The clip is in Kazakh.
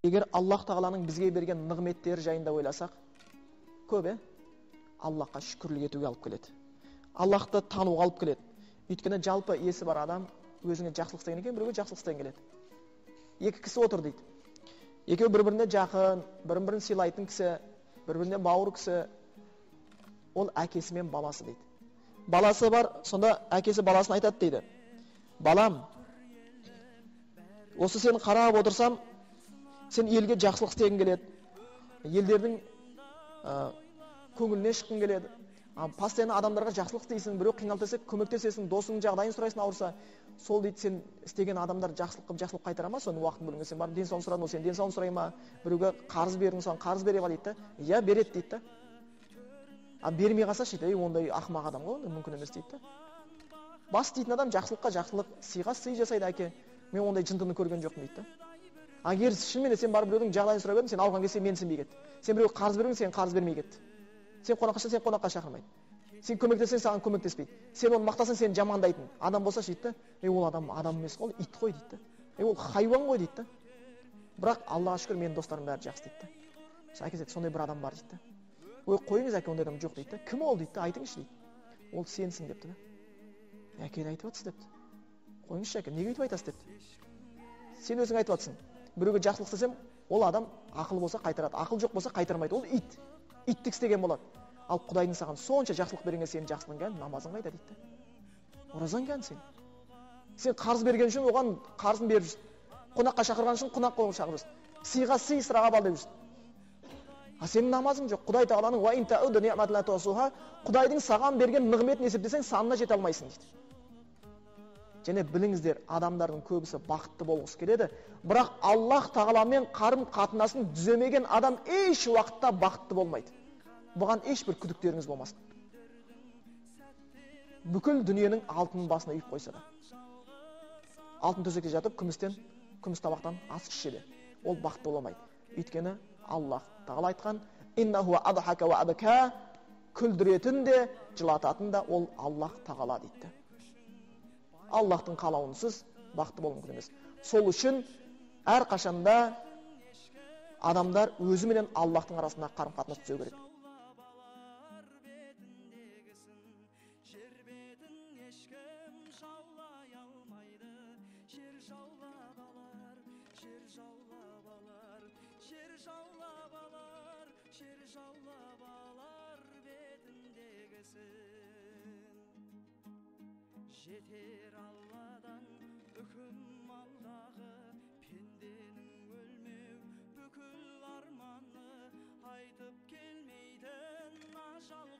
Егер Аллах тағаланың бізге берген нығметтері жайында ойласақ, көп, Аллахқа шүкірлік етуге алып келеді. Аллахты тануға алып келеді. Өйткені жалпы есі бар адам өзіңе жақсылық істеген екен, біреуге жақсылық істеген келеді. Екі кісі отыр дейді. Екеуі бір-біріне жақын, бір-бірін сыйлайтын кісі, бір-біріне бауыр кісі. Ол әкесі мен баласы дейді. Баласы бар, сонда әкесі баласына айтады дейді. Балам, осы сені қарап отырсам, сен елге жақсылық істегің келеді. Елдердің көңіліне шыққың келеді. Постоянно адамдарға жақсылық істейсің, біреу қиналып десе көмектесесің, досыңның жағдайын сұрайсың ауырса. Сол дейді, сен істеген адамдар жақсылық қылып жақсылық қайтара ма? Соның уақытын бөлінген сен барып денсаулығын сұрадың, ол сенің денсаулығын сұрай ма? Біреуге қарыз бердің, соған қарыз бере ма дейді да. Иә, береді дейді да. А бермей қалса ше, ей, ондай ақымақ адам ғой, ондай мүмкін емес дейді да. Бас дейтін адам жақсылыққа жақсылық, сыйға сый жасайды әке. Мен ондай жындыны көрген жоқпын дейді да. А егер шынымен сен барып біреудің жағдайын сұрап едің, сен ауырған кезде менсінбей кетті. Сен біреуге қарыз бердің, сен қарыз бермей кетті. Сен қонаққа шақырсаң, сен қонаққа шақырмайды. Сен көмектессең, саған көмектеспейді. Сен оны мақтасаң, сені жамандайтын. Адам болса ше дейді да, ей, ол адам адам емес қой, ол ит қой дейді да. Ей, ол хайуан ғой дейді да. Бірақ Аллаға шүкір, менің достарым бәрі жақсы дейді да. Әкесі айтады, сондай бір адам бар дейді да. Ой, қойыңыз әке, ондай адам жоқ дейді да. Кім ол дейді да, айтыңызшы дейді. Ол сенсің депті да. Әке, айтып жатсыз депті. Қойыңызшы әке, неге өйтіп айтасыз депті. Сен өзің айтып жатсың. Біреуге жақсылық істесем, ол адам ақылы болса қайтарады, ақыл жоқ болса қайтармайды. Ол ит. Иттік істеген болады. Ал Құдайдың саған сонша жақсылық бергенге сенің жақсылығың кәні, намазың қайда дейді да. Оразаң кәні сен. Сен қарыз берген үшін оған қарызын беріп жүрсің. Қонаққа шақырған үшін қонаққа шақырып жүрсің. Сыйға сый, сыраға бал деп жүрсің. А сенің намазың жоқ. Құдай тағаланың уа ин тауду ни'мат ла тухсуха, Құдайдың саған берген нығметін есептесең санына жете алмайсың дейді. Және біліңіздер, адамдардың көбісі бақытты болғысы келеді, бірақ Аллах тағаламен қарым қатынасын түземеген адам еш уақытта бақытты болмайды. Бұған ешбір күдіктеріңіз болмасын. Бүкіл дүниенің алтынын басына үйіп қойса да, алтын төсекте жатып, күміс табақтан ас ішсе де, ол бақытты бола алмайды. Өйткені Аллах тағала айтқан, иннаху адхака ва абка, күлдіретін де, жылататын да ол Аллах тағала дейді. Аллахтың қалауынсыз бақытты болу мүмкін емес. Сол үшін әрқашанда адамдар өзі менен Аллахтың арасында қарым-қатынас түзеу керек. Жетер Алладан үкім алдағы, пенденің өлмеу бүкіл арманы, айтып келмейтін ажал.